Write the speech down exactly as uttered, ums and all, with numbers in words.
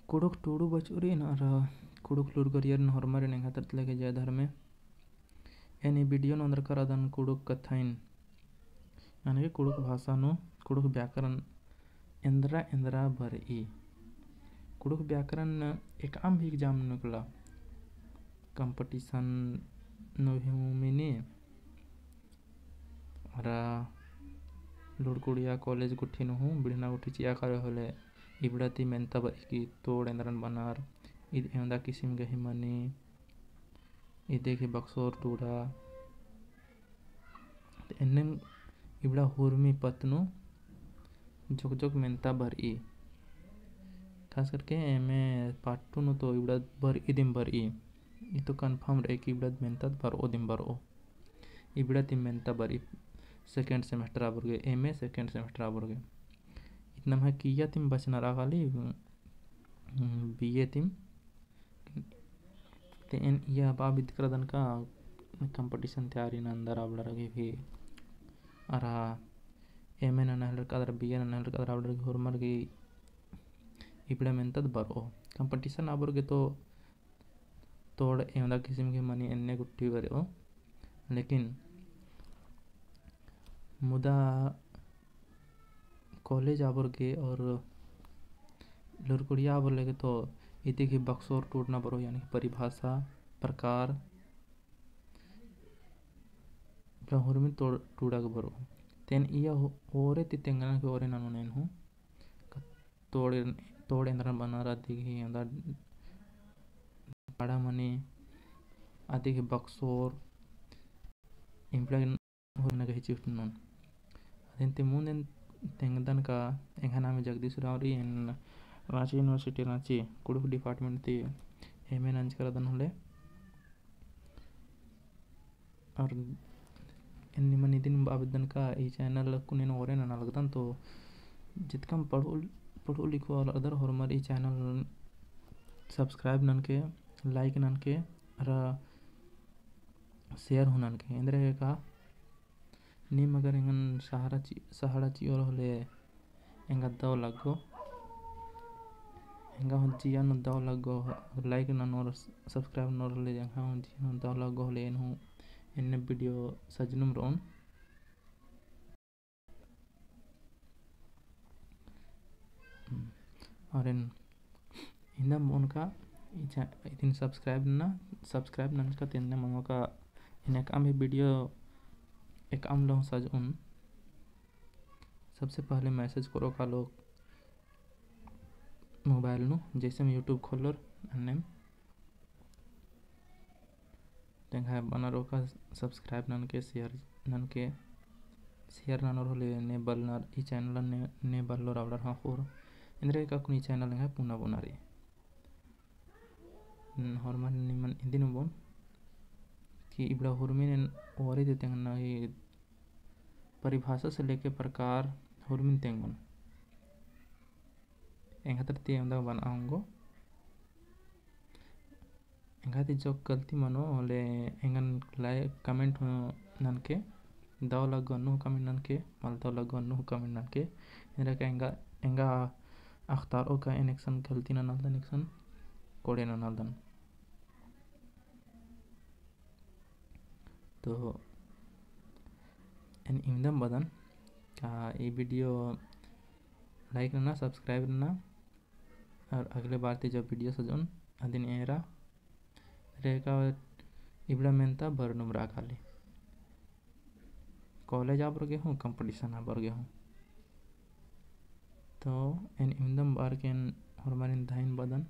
कुँड़ुख़ टूड़ू बचोरिन अरा कुँड़ुख़ लूरगरियरिन होरमारिन एंग्है तरती लगे जय धर्मे। एन ई video नू ओन्दरकर अदन कुँड़ुख़ कत्थाइन, यानी कि कुँड़ुख़ भाषा नू कुँड़ुख़ व्याकरण एन्दरा एन्दरा बरई। कुँड़ुख़ व्याकरण एकअम भी exam नू निकला, competition नू भी हूँ मिनी, अरा लूरकुड़िया college गुट्ठी नू हूँ, बिड़ना गुट्ठी चिआ करे होले, इबड़ा ती मेन्ता बरई कि तोड़ एन्दरन बनार, ईद एवंदा किसिम गही मनी, इदे गही बक्सोर टूड़ा। ते एन्नेम इबड़ा हुरमी पत्त नू जोक जोक मेन्ता बरई। खास करके एम ए part two नू तो इबड़ा बरई दिम बरई। ई तो confirm रई कि इबड़ा मेन्ता बरओ दिम बरओ। इबड़ा तिम मेन्ता बरई second semester आबोर गे, एम ए second semester आबोर गे। इतना है कि इया तिम बचनर आ खाली, हम्म, बी ए तिम। ते एन इया बआ बिद्दकर अदन का competition तैयारी नन्दर आबड़र गे भी। अरा एम ए नना हेलर का अदर बी ए नना हेलर का अदर आबड़र गे होरमर गे इबड़ा मेन्तत बरओ। Competition आबोर गे तो तोड़ एवंदा किसिम गे मनी एन्ने गुट्ठी बरओ। लेकिन मुदा college आबोर गे और लूरकुड़िया आबोर लगे तो इदी गही बक्सोर टूड़ना बरओ, यानी कि परिभाषा, प्रकार, इबड़ा हुरमी तोड़ टूड़ा गे बरओ। तेन इया हो-, ओरे ती तेंगना के ओरे ननोन एन हूँ। क-, तोड़ एन-, तोड़ एन्दरन बनार अदी गही एवंदा पाड़ा मनी, अदी गही बक्सोर, इबड़ा होरमर गही चिहुट ननोन। अदिन ती मुन्द एन तेंगदन का एंग्है नामे जगदीश उराँव रई, एन राँची University राँची कुँड़ुख़ department ती एम ए नंजकर अदन होले। और एन निमन इदिन बआ बेद्दन का ई channel कुन एन ओरे नना लगदन तो जितकम पढ़ो, पढ़ो लिखो और अदर होरमर ई channel subscribe ननके, like ननके, अरा share हूँ ननके। एन्देरगे का नीम अगर एंगन सहारा चि-, सहारा चिओर होले एंगा दव लग्गो। एंगा हूँ जिया नू दव लग्गो, like ननोर, subscribe ननोर होले एंगा हूँ जिया नू दव लग्गो होले एन हूँ एन्ने video सजनुम रओन। हम्म। और एन इन्दा मोन का ई चा-, इदिन subscribe नना, subscribe नंजका तेन्ने मनो का एन एकअम भी video एकअम लहूँ सजउन। सबसे पहले message करो कालो mobile नू, जैसे हम YouTube खोलोर अन्नेम। तेंगा बअनर ओका subscribe ननके, share ननके, share ननोर होले ने बलनर, ई channel ने, ने बल्लोर आबड़र हाँ होर। एन्देरगे का कुन ई channel एंगा पुना पुना रई। हम्म, होरमर निमन इदिन बओन कि इबड़ा हुरमिन एन ओरे ती तेंगना ही परिभाषा से लेके प्रकार हुरमिन तेंगोन। एंगा तरती एवंदा बना ओंगो। एंगा ती जो गलती मनो होले एंगन like comment हूँ ननके, दव लग्गो अन्नु हूँ comment ननके, मल दव लग्गो अन्नु हूँ comment ननके। एन्देरगे एंगा, एंगा अख़तारओ का एन एकसन गलती ननालदन, एकसन कोड़े ननालदन। तो एन इवंदम बअदन का ई video like नना, subscribe नना, और अगले बार ती जो video सजउन अदिन एरा। एन्देरगे का इबड़ा मेन्ता बरनुम रआ काली। College आबोर गे हूँ, competition आबोर गे हूँ। तो एन इवंदम बअर के एन होरमारिन धइन बअदन।